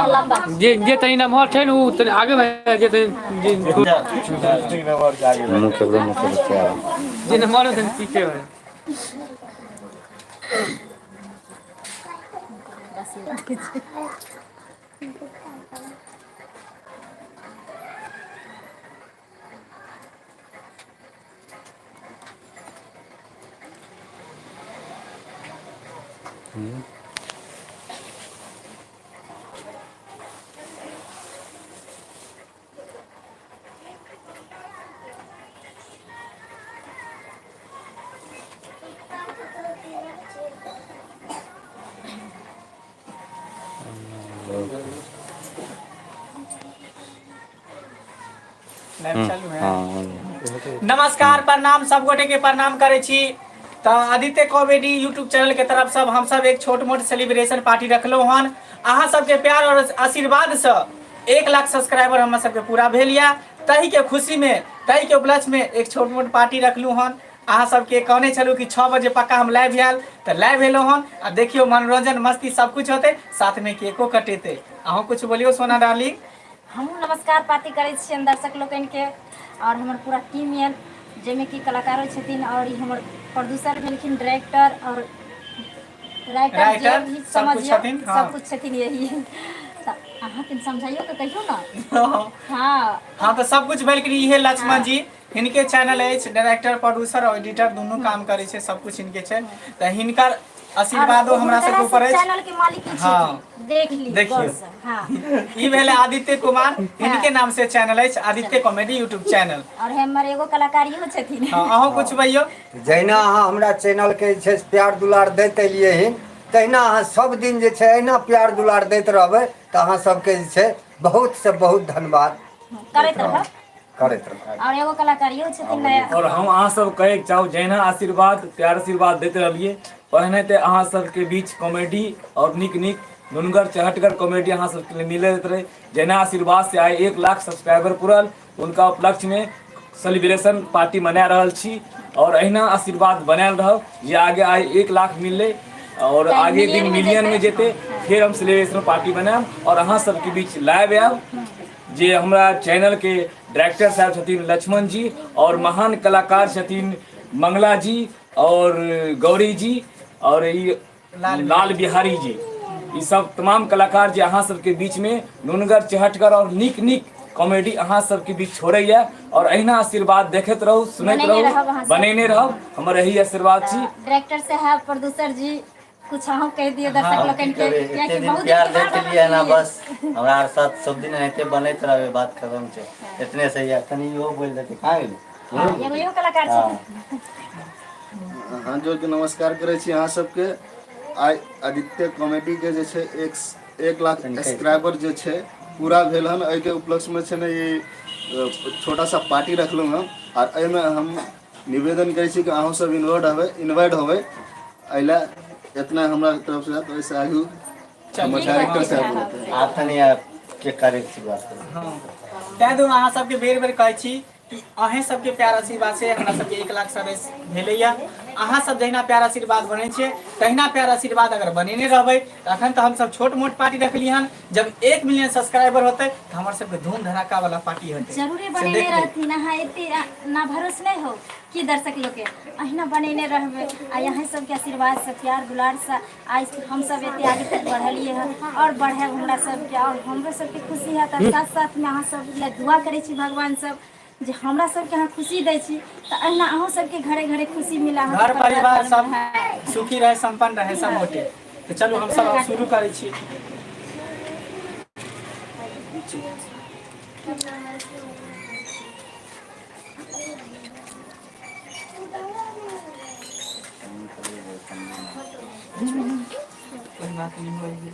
लंबा जे जे तनी नमहर छै ने ओ तनी आगे भए जे तनी जे मुँह केकरो मुँह के बच्चा जे नमहर है तनी पीछे भए लाइव चालू है हाँ नमस्कार प्रणाम सब गोटे के प्रणाम करे छी तऽ आदित्य कॉमेडी यूट्यूब चैनल के तरफ सब हम सब एक छोट मोट सेलिब्रेशन पार्टी रखलहुँ हन अहाँ सबके प्यार और आशीर्वाद से 1 लाख सब्सक्राइबर हमर सबके पूरा भेल यऽ ताहि के खुशी में ताहि के उपलक्ष्य में एक छोट मोट पार्टी रखलहुँ हन अहाँ सबके कहने छलहुँ कि 6 बजे पक्का हम लाइव आयल तऽ लाइव एलहुँ हन आ देखियौ मनोरंजन मस्ती सब कुछ होतै साथ में केको कटेतै। अहूँ कुछ बोलियौ सोना डार्लिंग। हमहूँ नमस्कार पाती करै छियनि दर्शक लोकनिके आओर हमर पूरा टीम यऽ जाहिमे कि कलाकारो छथिन आओर ई हमर प्रोड्यूसर भेलखिन डायरेक्टर आओर राइटर जे राइटर, भी सब कुछ समझियौ छथिन, हाँ। सब कुछ छथिन यही। तऽ अहाँके समझाइयो के कहियौ ने। हाँ। हाँ, तऽ सब कुछ भेलखिन इहे लक्ष्मण जी, हिनके चैनल अछि। डायरेक्टर, प्रोड्यूसर और एडिटर दुनू काम करै छै, सब कुछ हिनके छै, तऽ हिनकर आशीर्वादो हमरा सबके ऊपर अछि। चैनल के मालिक ही हाँ। छथिन, देख ली देखियौ। गौर से। हाँ। ई भेल आदित्य कुमार, हिनके नाम से चैनल अछि, आदित्य कॉमेडी यूट्यूब चैनल। और हमर एगो कलाकार इहो छथिन। हाँ, अहूँ कुछ बइयो। जहिना अहाँ हमरा चैनलके जे छै से प्यार दुलार दैत एलियै हन, तहिना अहाँ सब दिन जे छै अहिना प्यार दुलार दैत रहबै, तऽ अहाँ सबके जे छै बहुत से बहुत धन्यवाद। करैत रहब। करैत रहब। और एगो कलाकार इहो छथिन नया। और हम अहाँ सब कहैके चाहू, जहिना आशीर्वाद प्यार आशीर्वाद दैत रहलियै, ओहनाइते अहाँ सबके बीच कॉमेडी और नीक नीक नुनगर चहटगर कॉमेडी अहाँ सबके मिलैत रहै। जहिना आशीर्वाद से आइ 1 लाख सब्सक्राइबर पुरल, उनका उपलक्ष्य में सेलिब्रेशन पार्टी मना रहल छी और अहिना आशीर्वाद बनायल रहब जे आगे आइ 1 लाख मिललै और चाहे आगे दिन मिलियन में मिलियन में जेतै। जेतै, फेर हम सेलिब्रेशन पार्टी बनायब और अहाँ सबके बीच लाइव आयब। जे हमरा चैनल के डायरेक्टर साहब छथिन लक्ष्मण जी और महान कलाकार छथिन मंगला जी और गौरी जी और ई लाल बिहारी जी, ई सब तमाम कलाकार जे अहाँ सबके बीच में नुनगर चहटगर और नीक नीक कॉमेडी अहाँ सबके बीच छोड़ैया और अहिना आशीर्वाद देखैत रहू, सुनैत बनेने रहू, रहब अहाँ सब। बनेने रहब, हमर यही आशीर्वाद छी। डायरेक्टर साहब, प्रोड्यूसर जी, कुछ अहूँ कहि दियौ दर्शक हाँ, लोकनि की के, करबै, कियाकि एते दिन बहुत प्यार दिन के दैत बाद एलियै ना, मिललियै। बस हमरा आर साथ सब दिन एनाहिते बनैत रहबै, बात खत्म छै। एतने सही है, तनी इहो बोलि देतै। कहाँ गेलै? हाँ, एगो इहो कलाकार छथिन। हाथ जोड़ के नमस्कार करै छी अहाँ सबके। आइ आदित्य कॉमेडी के जे छै 1 लाख सब्सक्राइबर जे छै पूरा भेल हन, एहिके उपलक्ष्यमे छै ने ई छोटा सा पार्टी रखलहुँ हन आर एहिमे हम निवेदन करै छी कि अहूँ सब इन्वाइट होबै, इन्वाइट होबै। एहि लए इतना हमरा तरफ से, ओहिसँ आगू हमर डायरेक्टर साहब बोलतै। आब तनी के करे के बात करू। हाँ, तैं दुआरे अहाँ सबके बेर बेर कहै छी कि अहें सबके प्यार आशीर्वाद से हमरा सबके 1 लाख सदस्य भेलैया। अहाँ सब जहिना प्यार आशीर्वाद बनै छियै, तहिना प्यार आशीर्वाद अगर बनेने रहबै, तऽ अखन तऽ हमसब छोट मोट पार्टी रखली हन। जब 1 मिलियन सब्सक्राइबर होतै तऽ हमर सबके धूम धड़ाका वाला पार्टी होतै। जरूरे से बनेने देख लेब। रहथिन अहाँ, एते ना भरोस नहि हो कि दर्शक लोग के अहिना बनेने रहबै। आ यहाँ सबके आशीर्वाद से, प्यार दुलार से आज हम सब एते आगे तक बढ़लिए हन और बढ़े हमरा सबके और हमरो सबके खुशी है। तऽ साथ साथ में अहाँ सब लए दुआ करै छी भगवान सब जे हमरा सबके अहाँ खुशी दै छी, तऽ अहिना अहूँ सबके घरे घरे खुशी मिले अहाँके। घर परिवार सब हाँ। सुखी रहे, संपन्न रहे सब गोटे। तऽ चलू, हम सब आब शुरू करै छी। कोई बात नहीं होगी।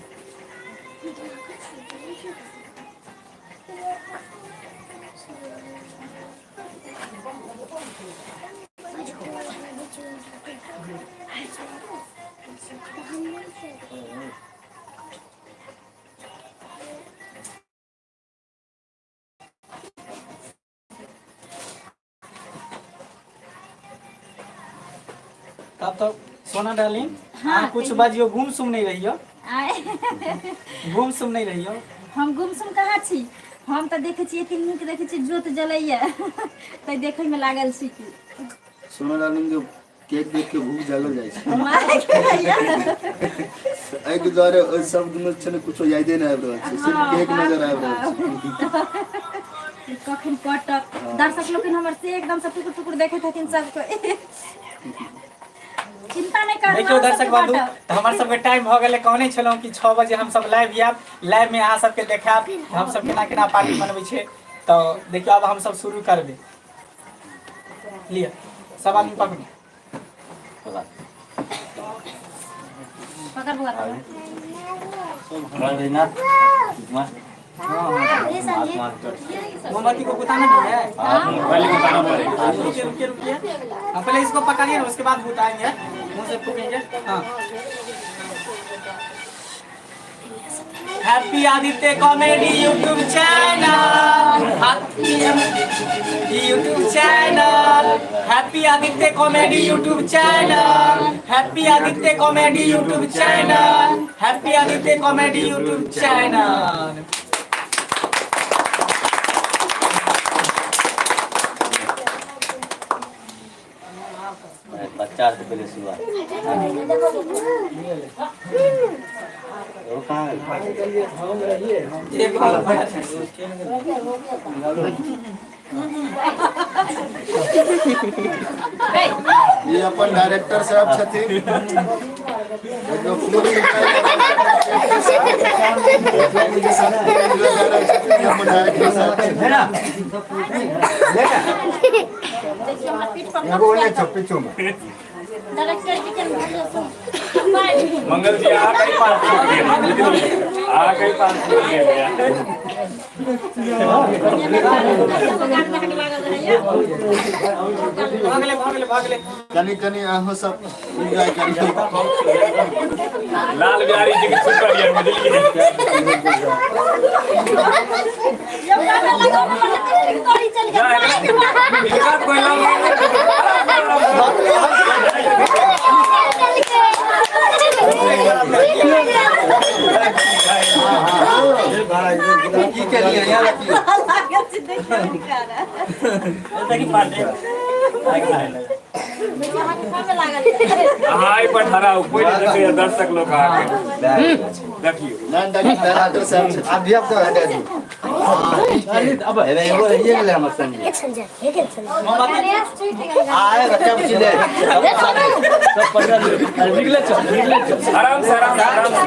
तब तो सोना डार्लिंग, हाँ, अहाँ कुछ कहियौ। बाजियो, गुम सुम नहीं रहियो। आय। गुम सुम नहीं रहियो। हम गुमसुम कहाँ छी, हम तऽ देखै छी एते नीक देखै छी जोत जलैया तऽ देखैमे लागल छी कि सोना डार्लिंग के केक देख के भूख जागल जाइ छै। एहिके दुआरे ओहि शब्द में छै ने कुछो यादे नहि आबि रहल छै, सिर्फ केक नजर आबि रहल छै। कखन कटत दर्शक लोकनि हमर से एकदम से टुकुर टुकुर देखैत हथिन सब कोइ, चिंता नहि करू। देखियौ दर्शक बंधु, तऽ हमर सबके टाइम भऽ गेलै। कहने छलहुँ कि 6 बजे हमसब लाइव आयब, लाइव में अहाँ सबके देखायब हमसब केना केना पार्टी मनबै छियै। तऽ देखियौ आब हमसब शुरू करबै। लिअ सब आदमी पकड़ू। पकड़ बुआ, पकड़। मोमबत्ती को बुताना भी है। रुकिए रुकिए रुकिए, हाँ, पहले इसको पकड़िए ना, उसके बाद बुताएंगे, मुंह से फूकेंगे। हाँ, happy Aditya comedy YouTube channel, happy YouTube channel, happy Aditya comedy YouTube channel, happy Aditya comedy YouTube channel, happy Aditya comedy YouTube channel. बच्चा से पहले शुरुआत वो कहाँ एक बार ई अपन डायरेक्टर साहब छथिन। देखियौ, फूल के साथ एन्जॉय कर रहल छथिन। ई अपन डायरेक्टर साहब छथिन। देखियौ हमरा पीठ पर। एगो ओने छौ पीछू में। डायरेक्टर जी के भरियो सुन। मंगल जी, अहाँ कई पास छूट गेल, अहाँ कई पास छूट गेल। भऽ गेलै, भऽ गेलै, भऽ गेलै। कनि कनि अहूँ सब एन्जॉय करियौ। लाल बिहारी जी के छूटल ये, बुझलियै? हिनका कोई लाल की केलिए यहाँ रखिए। अहाँ एहि पर ठड़ा हो, कोई नहि देखैया, दर्शक लोक अहाँके देखियौ। नान डायरेक्टर साहब छथिन। आब धिया पुता हटा दियौ। अब एगो रहिए गेलै हमर संगे। आए बच्चा बुच्ची ले सब पकड़ निकले चल, निकले चल, आराम से, आराम से, आराम से।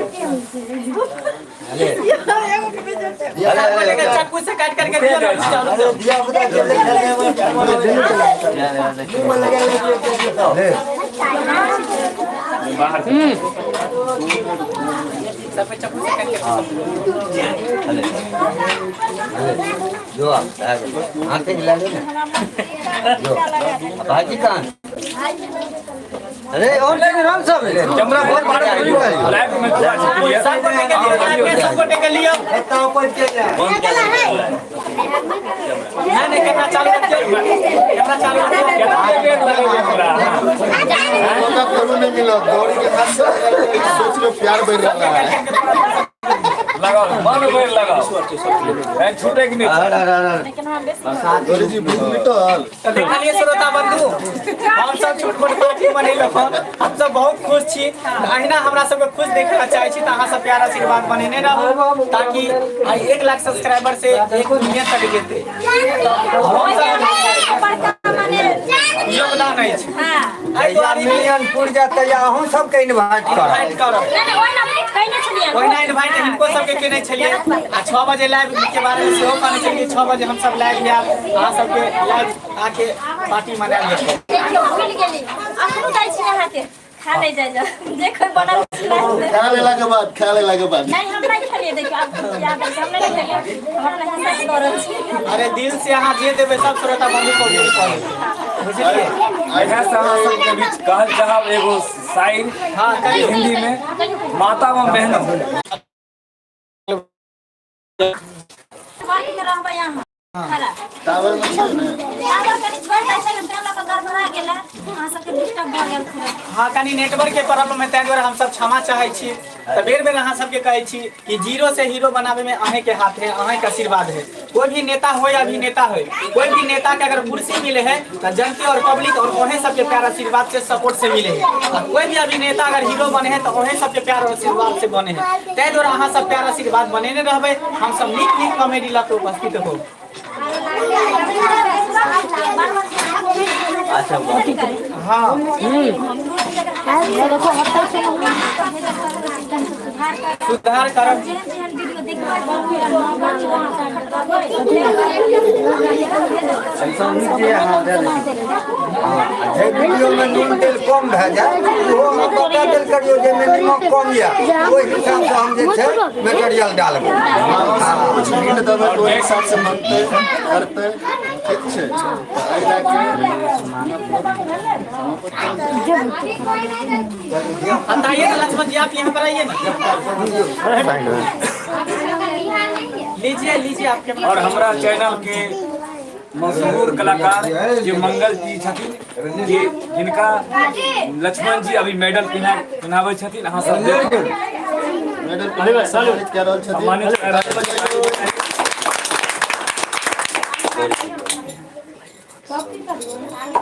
सब चक्कू से काट करके दिया ना। अरे धिया पुता खेले खेले ले। बाहर सब पे चक्कू से काट के। जो आप हाथ से गिला ले ना, जो भाजी कहाँ? अरे और लेकिन राम साहब कैमरा बहुत बड़ा लाइव में पूरा छपलिए। सब गोटे के लियो, लाइव में सब गोटे के लियो। एता ऊपर के जा। बंद कऽ देबै। नहीं नहीं, कैमरा चालू रखियो, कैमरा चालू रखियो। केतना बेर लगेबै हमरा? मौका करू नहीं मिला गौरी के हाथ से, सोच लो प्यार बढ़ रहा है। लगाओ, मन भरि लगाओ, नहीं छूटे कि नहीं। अरे अरे अरे गौरी जी, भूख मिटल? तऽ देखलियै श्रोता बंधु, हम सब छोट मोट पार्टी मनेलहुँ हन, हम सब बहुत खुश छी। अहिना हमरा सबके खुश देखै लए चाहै छी तऽ अहाँ सब प्यार आशीर्वाद बनेने रहू, ताकि आइ 1 लाख सब्सक्राइबर से 1 मिलियन तक जेतै। योगदान अछि एहि दुआरे। मिलियन पुर जात तहिया अहूँ सबके इन्वाइट करब। इन्वाइट करब। ओहिना इन्वाइट हिनको सबके केने छलियै आ 6 बजे लाइव के बारे में सेहो कहने छलियै, 6 बजे हम सब लाइव आयब, अहाँ सबके लाइव आके पार्टी मनायल जेतै। देखियौ, भूलि गेली, अखनो दै छी अहाँके, खा नहि जाइ जाउ, देखो बनल छलै। खा लेला के बाद, खा लेला के बाद। नहि, हम नहि खेलियै। देखियौ, आब याद अछि, हम नहि खेलियै, हम अपना हिस्सा के दऽ रहल छी। अरे दिल से अहाँ जे देबै सब श्रोता बंधु को दिल कऽ देबै, बुझलियै? इएह से अहाँ सबके बीच कहल चाहब एगो शायर हाँ, कहियौ। हिंदी में, माता व बहनों बाकी रहबै अहाँ। खड़ा टावर में छै ने। टावर कनि छोड़ि दै छै ने, तें लऽ कऽ गड़बड़ा गेलै, अहाँ सबके डिस्टर्ब भऽ गेल थोड़ा। हाँ, कनि नेटवर्क के प्रॉब्लम है, ताहि दुआरे हमसब क्षमा चाहै छी। तऽ बेर बेर अहाँ सबके कहै छी कि जीरो से हीरो बनाबे में अहें के हाथ है, अहें के आशीर्वाद है। कोई भी नेता हो या अभिनेता हो, कोई भी नेता के अगर कुर्सी मिले है तो जनता और पब्लिक और ओहे सबके प्यार आशीर्वाद से सपोर्ट से मिले है। और कोई भी अभिनेता अगर हीरो बने है तो ओहे सबके प्यार और आशीर्वाद से बने है। ताहि दुआरे अहाँ सब प्यार आशीर्वाद बनेने रहबै, हम सब नीक नीक कॉमेडी लऽ के उपस्थित हो। अच्छा। हाँ, सुधार करब। जेहन जेहन वीडियो देखबै, जे वीडियोमे नून तेल कम भए जाय, ओहो अहाँ बता देल करियौ जे एहिमे निमक कम यऽ, ओहि हिसाबसँ हम जे छै मेटेरियल डालबै। अहाँ सब कुछ हिंट देबै तऽ ओहि हिसाबसँ बनतै करतै, ठीक छै? तऽ एहि लए के बताइए ना लक्ष्मण जी, आप यहाँ पर आइए ना, लीजिए लीजिए आपके। और हमरा चैनल के मशहूर कलाकार जे मंगल जी छथिन, जे जिनका लक्ष्मण जी अभी मेडल पहिनाबै छथिन, अहाँ सब देखू। मेडल सम्मानित कए रहल छथिन। सम्मानित कए रहल छथिन।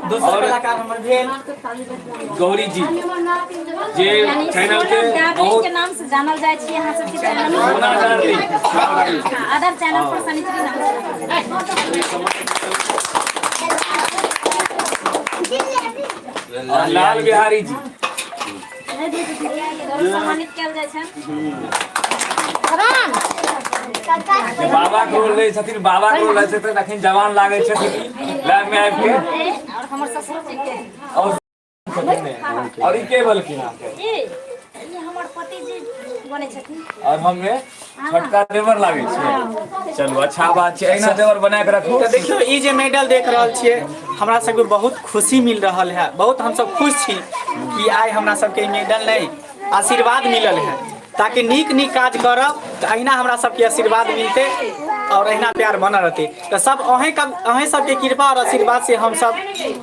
दोसर और- कलाकार हमर भेल गौरी जी, जे चैनल के बहुत के नाम से जानल जाइ छी अहाँ सबके चैनल। सोना डार्लिंग। अदर चैनल पर सनिचरी नाम से। और लाल बिहारी जी सम्मानित कयल जाइ छनि। जे बाबा के रोल लै छथिन, बाबा के रोल लै छथिन, अखन जवान लागै छथिन लाइव में आबि के। और हमर ससुर जी के। और छथिन ने। और ई के भेलखिन अहाँके? ई हमर पति जी बनै छथिन। और हमे छोटका देवर लागै छै। चलू, अच्छा बात छै, एहिना देवर बना के रखू। तऽ देखियौ, ई जे मेडल देख रहल छियै, हमरा सबके बहुत खुशी मिल रहल है, बहुत हमसब खुश छी कि आइ हमरा सबके ई मेडल नहि, आशीर्वाद मिलल है, ताकि नीक नीक काज करब तऽ अहिना हमरा सबके आशीर्वाद मिलतै और अहिना प्यार बनल रहतै। तऽ सब अहें अहें सबके कृपा और आशीर्वाद से हमसब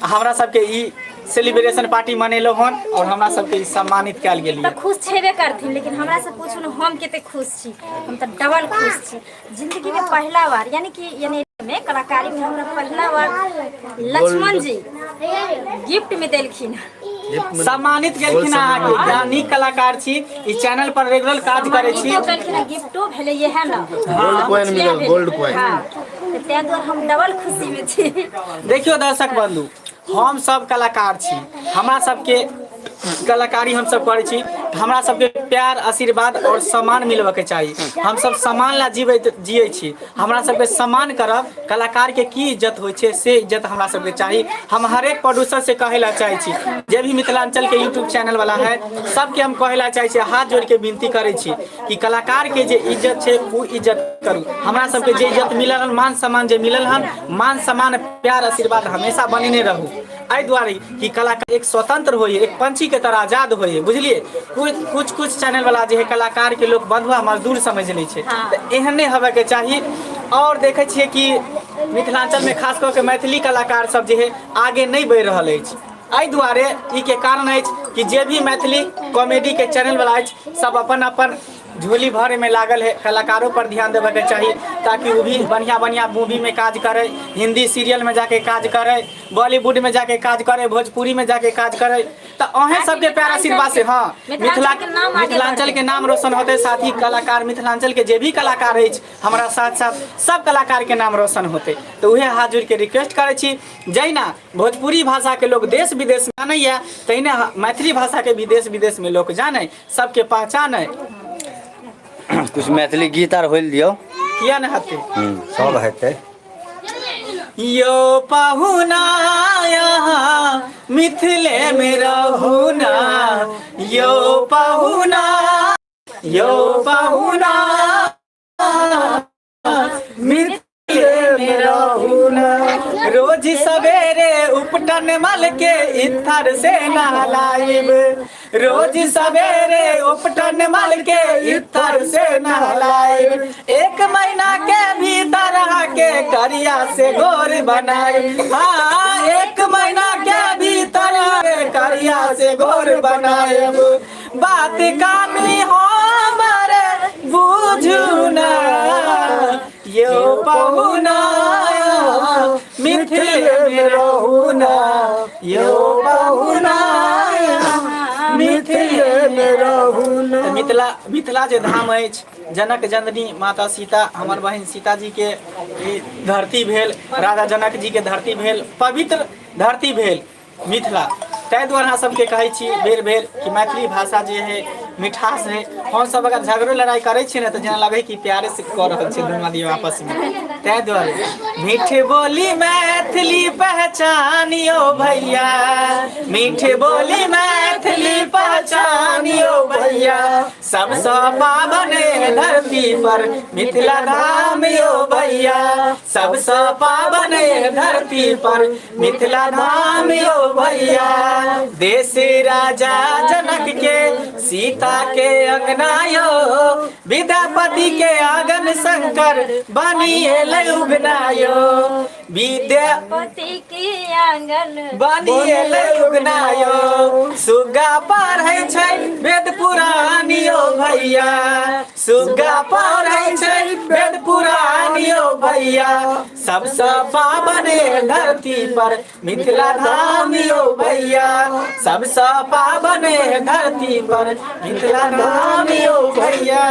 हमरा सबके ई सेलिब्रेशन पार्टी मनेलहुँ हन और हमरा सबके ई सम्मानित कयल गेल। तऽ खुश छेबे करथिन, लेकिन हमरा से पूछू ने हम कते खुश छी, हम तऽ डबल खुश छी। जिंदगी में पहला बार, यानी कि यानी में कलाकारी में हमरा पहला बार लक्ष्मण जी गिफ्ट में देलखिन। सम्मानित गेलखिन अहाँके, अहाँ नीक कलाकार छी, ई चैनल पर रेगुलर काज करै छी। सम्मानितो केलखिन, गिफ्टो भेलै इएह ने। गोल्ड कॉइन मिलल, गोल्ड कॉइन। हाँ, तऽ ताहि दुआरे हम डबल खुशी में छी। देखियौ दर्शक बंधु, हम सब कलाकार छी, हमरा सबके कलाकारी हमसब करै छी, हमरा सबके प्यार आशीर्वाद और सम्मान मिलबऽ के चाही। हमसब सम्मान ला जीबैत जियै छी, हमरा सबके सम्मान करब। कलाकार के की इज्जत होइ छै, से इज्जत हमरा सबके चाही। हम हरेक प्रोड्यूसर से कहै ला चाहै छी, जे भी मिथिलांचल के यूट्यूब चैनल वाला है, सबके हम कहै ला चाहै छी, हाथ जोड़ के विनती करै छी कि कलाकार के जे इज्जत छै ओ इज्जत करू। हमरा सबके जे इज्जत मिलल हन, मान सम्मान जे मिलल हन, मान सम्मान प्यार आशीर्वाद हमेशा बनेने रहू, एहि दुआरे कि कलाकार एक स्वतंत्र होइए, एक पंछी के तरह आजाद होइए, बुझलिए? कुछ कुछ कुछ चैनल वाला जे है, कलाकार के लोग बंधुआ मजदूर समझ लै छै, तऽ एहन नहि होबे के चाही। और देखै छियै कि मिथिलांचल में खास कऽ के मैथिली कलाकार सब जे है आगे नहि बढ़ि रहल अछि, एहि दुआरे ई के कारण अछि कि जे भी मैथिली कॉमेडी के चैनल वाला अछि, सब अपन अपन झोली भरे में लागल है। कलाकारों पर ध्यान देवे के चाही, ताकि वो भी बढ़िया बढ़िया मूवी में काज करे, हिंदी सीरियल में जाके काज करे, बॉलीवुड में जाके काज करे, भोजपुरी में जाके काज करे, तऽ अहें सबके प्यार आशीर्वाद से, हाँ, मिथिला के नाम आगे। मिथिलांचल के नाम रोशन होते, साथ ही कलाकार, मिथिलांचल के जे भी कलाकार अछि, हमरा साथ साथ सब कलाकार के नाम रोशन होते। तऽ उहे हाथ जोड़ के रिक्वेस्ट करै छी, जहिना भोजपुरी भाषा के लोग देश विदेश में जानैया, तहिना मैथिली भाषा के भी देश विदेश में लोग जाने, सबके पहचान है। कुछ मैथिली गीत आर होइल दियौ। किया ने हते? सब हेतै। यो पहुना यहाँ मिथिले में रहुना, यो पहुना, यो पहुना मिथिले में रहुना। रोज सवेरे उपटन मल के इत्थर से नहलाइब, रोज सवेरे उपटन मल के इत्थर से नहलाइब, एक महीना के भीतर आके कर करिया से गोर बनाए। हाँ, एक महीना के भीतर करिया से गोर बनाएब। बात कानी हमर बुझू ना यो पहुना, मिथिले में रहू ना यो पहुना, मिथिले में रहू ना। मिथिला मिथिला जे धाम अछि, जनक जननी माता सीता, हमर बहिन सीता जी के ई धरती भेल, राजा जनक जी के धरती भेल, पवित्र धरती भेल मिथिला। ताहि दुआरे अहाँ सबके कहै छी बेर बेर कि मैथिली भाषा जे है मिठास है। हमसब अगर झगड़ो लड़ाइ करै छी ने तऽ जेना लगै कि प्यारे से कऽ रहल छी दुनू आदमी आपस में। ताहि दुआरे मीठ बोली मैथिली पहचानियो भैया, मीठ बोली मैथिली पहचानियो भैया, सबसँ पावन धरती पर मिथिला धाम यो भैया, सबसँ पावन धरती पर मिथिला धाम यो भैया। देश राजा जनक के सीता के अंगना यो, विद्यापति के आंगन शंकर बनी एलै उगना यो, विद्यापति के आंगन बनी एलै उगना यो, सुग्गा पढ़ै छै वेद पुराण यो भैया, सुग्गा पढ़ै छै वेद पुराण यो भैया, सबसँ पावन धरती पर मिथिला धाम यो भैया, सबसँ पावन धरती पर मिथिला धाम यो भैया।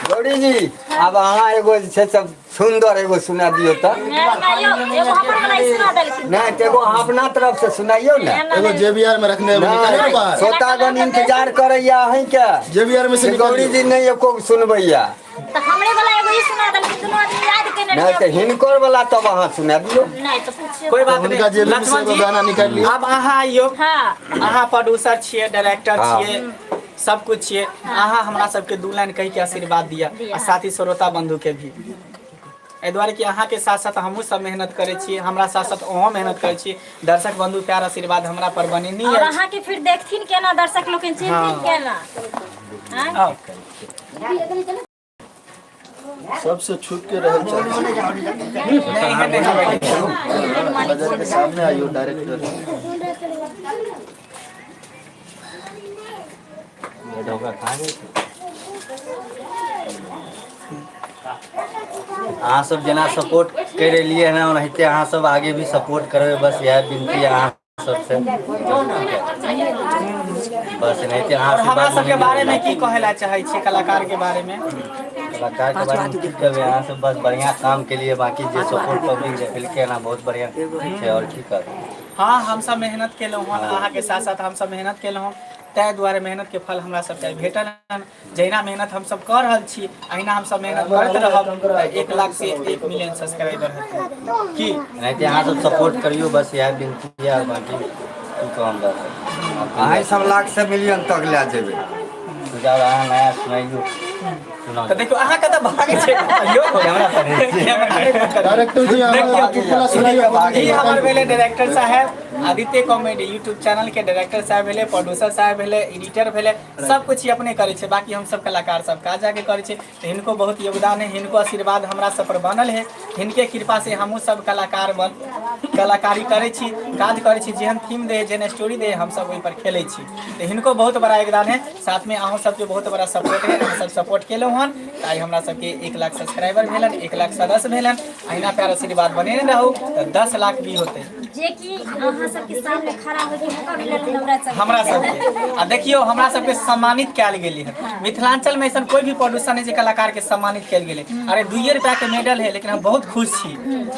गौरी जी, आब अहाँ एगो जे छै सब सुन्दर एगो सुना दियौ तऽ। एगो हमर वाला ई सुना देलखिन। नहि तऽ एगो अहाँ अपना तरफ से सुनाइयौ ने। एगो जेबीआर में रखने हेबै, निकालियौ नहि, बाहर। श्रोतागण इंतजार करैया अहींके जेबीआर में से जे गौरी निकालियौ। जी नहि एको सुनबैया। तऽ हमरे वाला एगो ई सुना देलखिन, दुनू आदमी याद केने नहि तऽ रहियै। हिनकर वाला तब अहाँ सुना दियौ। नहि तऽ पूछियौ। कोई बात हुनका नहीं जेबी में से लक्ष्मण एगो जी, गाना निकालि लियौ। आब अहाँ आइयौ। हाँ। अहाँ प्रोड्यूसर छियै, डायरेक्टर हाँ। छियै, सब कुछ छियै। अहाँ हमरा सबके दू लाइन कहि के आशीर्वाद दिअ दिअ, आ साथी श्रोता बंधु के भी। एहि दुआरे कि अहाँके साथ साथ हमहूँ सब मेहनत करै छी, हमरा साथ साथ अहूँ मेहनत करै छी। दर्शक बंधु प्यार आशीर्वाद हमरा पर बनेनी और अछि। अहाँ के फिर देखथिन केना, दर्शक लोकनि चिन्हथिन हाँ। केना? आँय? आउ। सबसे छुप के रहल चाहै छी। नजर के सामने आइयो डायरेक्टर। अहाँ सब जेना सपोर्ट कर एलियै हन ओनाहिते अहाँ सब आगे भी सपोर्ट करबै, बस इएह विनती अहाँ सबसे। बस एनाहिते अहाँ और हमरा आशीर्वाद सबके बारे में की कहै ला चाहै छी कलाकार के बारे में? कलाकार के बारे में की कहबै, अहाँ सब बस बढ़िया काम के लिए, बाकी जे सपोर्ट पब्लिक देखेलकै ना बहुत बढ़िया छै, और की कहबै। हाँ, हमसब मेहनत केलहुँ हन, अहाँके साथ साथ हमसब मेहनत केलहुँ हन, ताहि दुआरे मेहनत के फल हमरा सबके भेटल हन। जहिना मेहनत हमसब कऽ रहल छी अहिना हमसब मेहनत करैत रहब तऽ 1 लाख से 1 मिलियन सब्सक्राइबर हेतै की। एनाहिते अहाँ सब सपोर्ट करियौ, बस इएह विनती है, बाकी की कहब बस। अहीं सब लाख से मिलियन तक लए जेबै। सुझाव अहाँ नया सुनाइयौ। सुनाउ। तऽ देखियौ अहाँ कतऽ भागै छै यौ। कैमरा पकड़ै छी। डायरेक्टर जी, अहाँ चुटकुला सुनाइयौ। ई हमर भेलै डायरेक्टर साहेब, आदित्य कॉमेडी यूट्यूब चैनल के डायरेक्टर साहेब भेलै, प्रोड्यूसर साहेब भेलै, एडिटर भेलै, सब कुछ ई अपने करै छै। बाकी हम सब कलाकार सब काज जाके करै छै। तऽ हिनको बहुत योगदान है, हिनको आशीर्वाद हमरा सब पर बनल है, हिनके कृपा से हमहूँ सब कलाकार बन कलाकारी करै छी, काज करै छी। जेहन थीम दे, जेहन स्टोरी दे, हम सब ओहि पर खेलै छी। तऽ हिनको बहुत बड़ा योगदान है, साथ में अहूँ सबके बहुत बड़ा सपोर्ट है। अहाँ सब सपोर्ट केलहुँ हन तऽ आइ हमरा सबके 1 लाख सब्सक्राइबर भेलन, 1 लाख सदस्य भेलन। अहिना प्यार आशीर्वाद बनेने रहू तऽ 10 लाख भी होतै। जे कि अहाँ सबके सामने खड़ा होके मौका मिलल हमरा सबके। हमरा सबके आ देखियौ हमरा सबके सम्मानित कयल गेलै हन। मिथिलांचल में ऐसा कोई भी प्रोड्यूसर नहीं जे कलाकार के सम्मानित कयल गेलै। अरे 2 रुपया के मेडल है, लेकिन हम बहुत खुश छी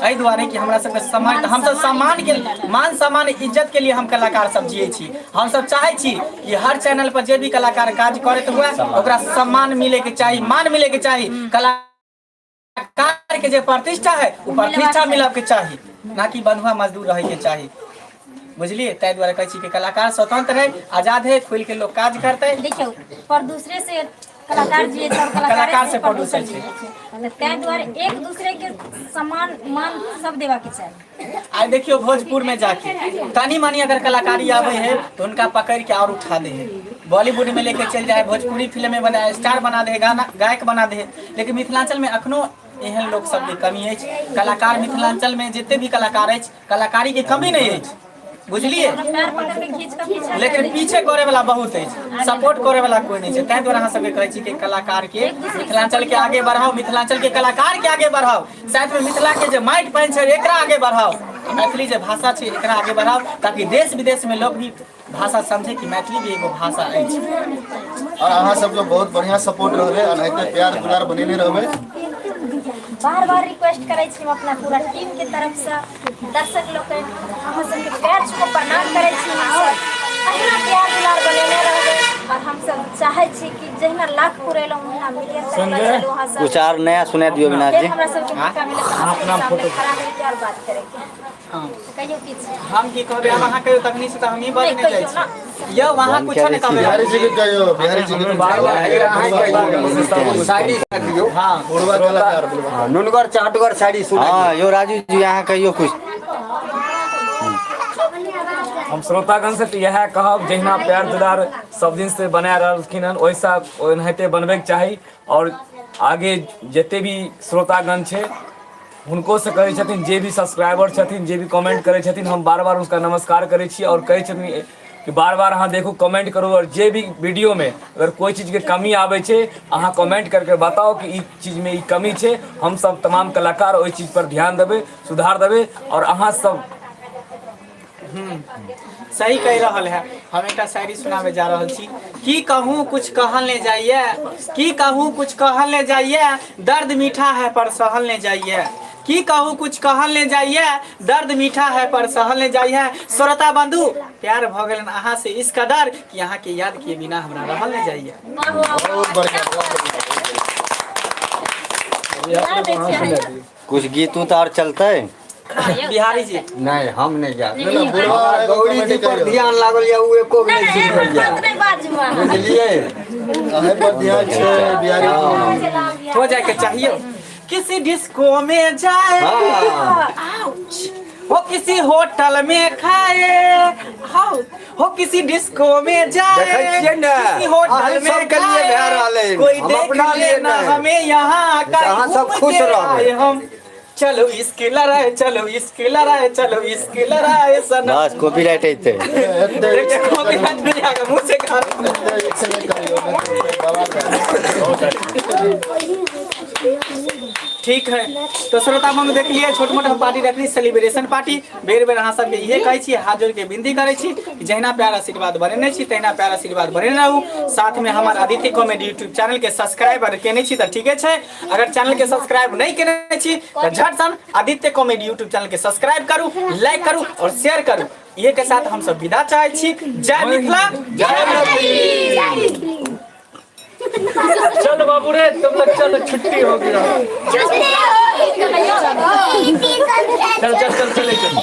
एहि दुआरे कि हमरा सबके सम्मानित, हम सब सम्मान के मान सम्मान इज्जत के लिए हम कलाकार सब जियै छी। हम सब चाहै छी कि हर चैनल पर जे भी कलाकार काज करैत हुए ओकरा सम्मान मिले के चाही, मान मिले के चाही। कलाकार के जे प्रतिष्ठा है वो प्रतिष्ठा मिलऽ के चाही, ना कि बंधुआ मजदूर रहे के चाही, बुझलिए। ताहि दुआरे कहै छी कि कलाकार स्वतंत्र है, आजाद है, खुल के लोग काज करते। देखियौ, पर दूसरे से कलाकार जिए छै और कलाकार से प्रोड्यूसर प्रोड्यूसर जिए छै, तऽ ताहि दुआरे एक दूसरे के सम्मान मान सब देबा के चाही। आइ देखियौ भोजपुर में जाके तनी मनी अगर कलाकारी आबै है तो उनका पकड़ के और उठा दे है। बॉलीवुड में लेके चलि जाइ है, भोजपुरी फिल्म में बना स्टार बना दे है, गाना गायक बना दे है, लेकिन मिथिलांचल में अखनो एहन लोक सबके कमी अछि। कलाकार मिथिलांचल में जते भी कलाकार अछि, कलाकारी के कमी नहीं अछि, बुझलिए, लेकिन पीछे करे वाला बहुत अछि, सपोर्ट करे वाला कोई नहीं छै। ताहि दुआरे अहाँ सबके कहै छी कि कलाकार के मिथिलांचल के आगे बढ़ाओ, मिथिलांचल के कलाकार के आगे बढ़ाओ, साथ में मिथिला के जे माटि पानि छै एकरा आगे बढ़ाओ, मैथिली जे भाषा छै एकरा आगे बढ़ाओ, ताकि देश विदेश में लोग भी भाषा समझे कि मैथिली भी एगो भाषा अछि। और अहाँ सबके बहुत बढ़िया सपोर्ट रहलै, एनाहिते प्यार दुलार बनेने रहबै। बार बार रिक्वेस्ट करै छी हम अपना पूरा टीम के तरफ से दर्शक लोकनि, अहाँ सबके पैर छू के प्रणाम करै छी। हमसब अहिना प्यार दुलार बनेने रहबै और हमसब चाहै छी कि जहिना लाख पुरेलहुँ ओहिना मिलियन तक लऽ चलू अहाँ सब। कुछ आर नया सुना दियौ अविनाश फेर जी। हमरा सबके मौका मिलत अहाँ सबके सामने खड़ा होइके और बात करैके। कहियौ किछु। हम की कहबै, आब अहाँ कहियौ, तखनी से तऽ हमही बजने नहि, जाइ कहियौ ना। छी। यौ अहाँ कुछो नहि कहबै। बिहारी जी के कहियौ, बिहारी जी के शायरी सुना दियौ। हाँ, बुढ़वा कलाकार बुढ़वा। हाँ, नुनगर चाटगर शायरी सुना हाँ यो राजू जी अहाँ कहियौ कुछ। हम श्रोतागण से तऽ इएह कहब, जहिना प्यार दुलार सब दिन से बना रहलखिन हन ओहिसा ओनाहिते बनबैके चाही। और आगे जते भी श्रोतागण छै हुनको से कहै छथिन, जे भी सब्सक्राइबर छथिन, जे भी कमेंट करै छथिन, हम बार बार हुनका नमस्कार करै छी और कहै छथिन कि बार बार अहाँ देखू, कमेंट करू और जे भी वीडियो में अगर कोई चीज के कमी आबै छै अहाँ कमेंट करके बताओ कि ई चीज में ई कमी छै। हम सब तमाम कलाकार ओहि चीज पर ध्यान देबै, सुधार देबै और अहाँ सब सही कहि रहल है। हम एकटा शायरी सुनाबे जा रहल छी। की कहूँ कुछ कहल नहीं जाइए, की कहूँ कुछ कहल नहीं जाइए, दर्द मीठा है पर सहल नहीं जाइए। की कहूँ कुछ कहल नहीं जाइए, दर्द मीठा है पर सहल नहीं जाइए। श्रोता बंधु, प्यार भ गेलन अहाँ से इस कदर कि अहाँ के याद किए बिना हमरा रहल नहीं जाइए। बहुत बढ़िया, बहुत बढ़िया। कुछ गीत उत और चलते बिहारी जी? नहीं, हम नहीं जा। नहीं, नहीं, बुढ़वा हमरा एगो गौरी जी कॉमेडी पर करियौ। ध्यान लागल या उ एको नहीं सुनल या, बुझलिए? अहें पर ध्यान छै बिहारी जी। हो जाए के चाहिए। किसी डिस्को में जाए, हाँ। हो किसी होटल में खाए, हाँ, हो किसी डिस्को में जाए, देखै छियै ने, किसी होटल अहीं में सबके लिए खाए, भए रहल अइ, कोई हम देख अपना लिए लेना नहि। हमें यहाँ का अहाँ सब घूम खुश के रहबै। आए हम। चलो इसके लड़ाई, चलो इसके लड़ाई, चलो इसके लड़ाई सनम। बस कॉपीराइट अयतै। एते देखो, कॉपीराइट नहीं आएगा, मुंह से खा। एते नहि करियौ, नहि तऽ बवाल भए जायत। ठीक है, तो श्रोता बंधु देख लिए छोट मोट हम पार्टी रखनी, सेलिब्रेशन पार्टी। बेर बेर अहाँ सबके इहे कहै छी, हाथ जोड़ के विनती करै छी कि जहिना प्यार आशीर्वाद बनेने छी तहिना प्यार आशीर्वाद बनेने रहू। साथ में हमर आदित्य कॉमेडी यूट्यूब चैनल के सब्सक्राइब अगर केने छी तऽ ठीके छै, अगर चैनल के सब्सक्राइब नहीं केने छी तऽ झट सन आदित्य कॉमेडी यूट्यूब चैनल के सब्सक्राइब करू, लाइक करू और शेयर करू। इहे के साथ हम सब विदा चाहै छी। जय मिथिला, जय मैथिली। चल बाबू रे, तुम लोग चल, छुट्टी हो गया। चल चल चल चले चल।